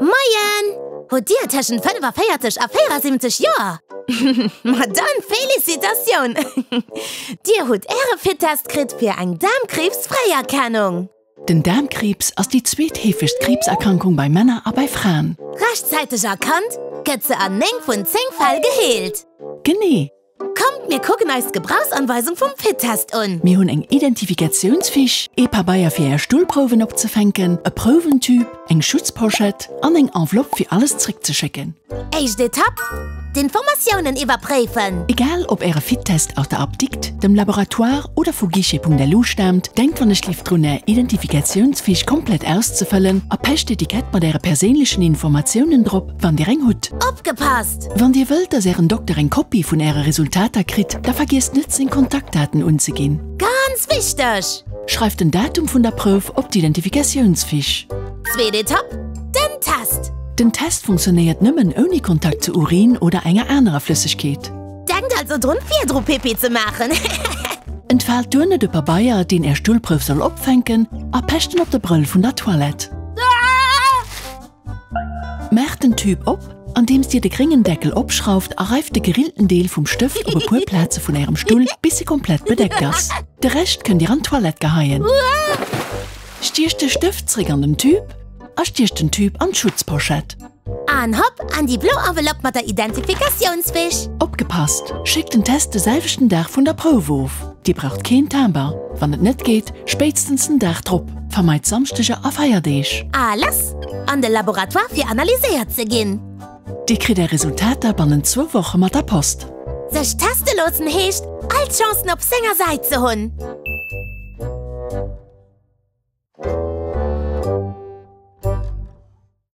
Moien! Hutt Dir tëschent 45 a 74 Joer? Ma dann Felicitatioun! Dir hutt Äre Fit-Test kritt fir eng Daarmkriibs-Fréierkennung! Den Daarmkriibs ass déi zweetheefegst Kriibserkrankung bei Männer a bei Fraen. Rechtzäiteg erkannt, gëtt se an 9 vun 10 Fäll geheelt. Genee! Kommt mir kucken eis d'Gebrauchsanweisung vum Fit-Test un! Mir hunn eng Identifikatiounsfiche, ee Pabeier fir är Stullprouwen opzefänken, e Prouwentube, eng Schutzposchett an eng Enveloppe fir alles zréckzeschécken. Éischt Etapp, D'Informatiounen iwwerpréifen. Egal ob äre Fit-Test aus der Apdikt, dem Laboratoire oder vu Guichet.lu staamt, denkt wann ech lift drun är Identifikatiounsfiche komplett auszefëllen a pecht d'Etikett mat äre perséinlechen Informatiounen drop, wann dir eng hutt. Opgepasst! Wann dir wëllt, dass ären Dokter eng Kopie vun äre Resultater kritt, da vergiesst net seng Kontaktdaten unzeginn. Ganz wichteg! Schreift den Datum vun der Prouf op d'Identifikatiounsfiche. Zweet Etapp, Den Test! Den Test funktionéiert nëmmen ouni Kontakt zu Urin oder enger anerer Flëssegkeet. Denkt also drun virdru Pipi ze maachen. Entfaalt duerno de Pabeier, deen är Stullprouf soll opfänken, a pecht en op de Brëll vun der Toilette. Maacht den Tube op, andeems dir de gréngen Deckel opschrauft a reift de gerillten Deel vum Stëft op e puer Plaze vun ärem Stull, bis e komplett bedeckt ass. De Rescht kënnt dir an d'Toilette geheien. Stiecht de Stëft zréck an den Tube a stiecht den Tube an d'Schutzposchett. An hopp an déi blo Enveloppe mat der Identifikatiounsfiche. Opgepasst! Schéckt den Test de selwechten Dag vun der Prouf of. Dir braucht keen Timber. Wann et net geet, spéitstens den Dag drop. Vermeit Samschdeger a Feierdeeg. A lass an de Laboratoire fir analyséiert ze ginn. Dir kritt är Resultater bannent zwou Woche mat der Post. Sech teste loossen heescht, all d'Chancen op senger Säit ze hunn.